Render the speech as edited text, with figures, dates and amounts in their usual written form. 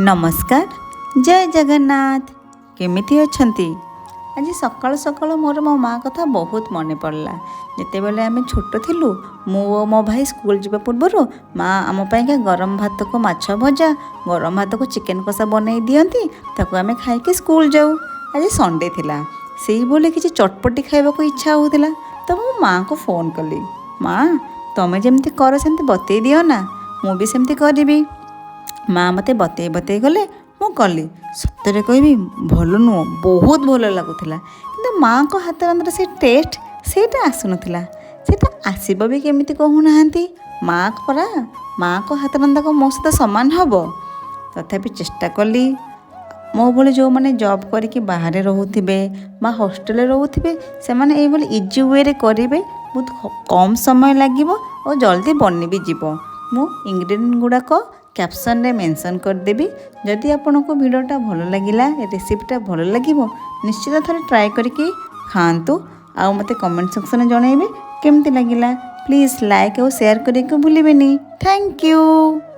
ନମସ୍କାର, ଜୟ ଜଗନ୍ନାଥ। କେମିତି ଅଛନ୍ତି? ଆଜି ସକାଳୁ ସକାଳୁ ମୋର ମୋ ମା କଥା ବହୁତ ମନେ ପଡ଼ିଲା। ଯେତେବେଳେ ଆମେ ଛୋଟ ଥିଲୁ, ମୁଁ ଓ ମୋ ଭାଇ ସ୍କୁଲ ଯିବା ପୂର୍ବରୁ ମା ଆମ ପାଇଁକା ଗରମ ଭାତକୁ ମାଛ ଭଜା, ଗରମ ଭାତକୁ ଚିକେନ୍ କଷା ବନେଇ ଦିଅନ୍ତି। ତାକୁ ଆମେ ଖାଇକି ସ୍କୁଲ ଯାଉ। ଆଜି ସଣ୍ଡେ ଥିଲା, ସେଇଭଳି କିଛି ଚଟପଟି ଖାଇବାକୁ ଇଚ୍ଛା ହେଉଥିଲା। ତ ମୁଁ ମାଆଙ୍କୁ ଫୋନ୍ କଲି, "ମା, ତମେ ଯେମିତି କର ସେମିତି ବତେଇ ଦିଅ ନା, ମୁଁ ବି ସେମିତି କରିବି।" ମା ମୋତେ ବତେଇ ବତେଇ ଗଲେ, ମୁଁ କଲି। ସତରେ କହିବି, ଭଲ ନୁହଁ, ବହୁତ ଭଲ ଲାଗୁଥିଲା। କିନ୍ତୁ ମାଆଙ୍କ ହାତ ରନ୍ଧାର ସେ ଟେଷ୍ଟ, ସେଇଟା ଆସୁନଥିଲା। ସେଇଟା ଆସିବ ବି କେମିତି କହୁନାହାନ୍ତି? ମା ପରା। ମାଆଙ୍କ ହାତ ରନ୍ଧା କ'ଣ ମୋ ସହିତ ସମାନ ହେବ? ତଥାପି ଚେଷ୍ଟା କଲି। ମୋ ଭଳି ଯେଉଁମାନେ ଜବ୍ କରିକି ବାହାରେ ରହୁଥିବେ ବା ହଷ୍ଟେଲରେ ରହୁଥିବେ, ସେମାନେ ଏଇଭଳି ଇଜି ୱେରେ କରିବେ। ବହୁତ କମ୍ ସମୟ ଲାଗିବ ଓ ଜଲ୍ଦି ବନି ବି ଯିବ। ମୁଁ ଇନଗ୍ରିଡ଼ିଏଣ୍ଟ ଗୁଡ଼ାକ କ୍ୟାପସନ୍ରେ ମେନସନ୍ କରିଦେବି। ଯଦି ଆପଣଙ୍କୁ ଭିଡ଼ିଓଟା ଭଲ ଲାଗିଲା, ରେସିପିଟା ଭଲ ଲାଗିବ, ନିଶ୍ଚିତ ଥରେ ଟ୍ରାଏ କରିକି ଖାଆନ୍ତୁ ଆଉ ମୋତେ କମେଣ୍ଟ ସେକ୍ସନରେ ଜଣାଇବେ କେମିତି ଲାଗିଲା। ପ୍ଲିଜ୍ ଲାଇକ୍ ଆଉ ସେୟାର କରିବାକୁ ଭୁଲିବେନି। Thank you.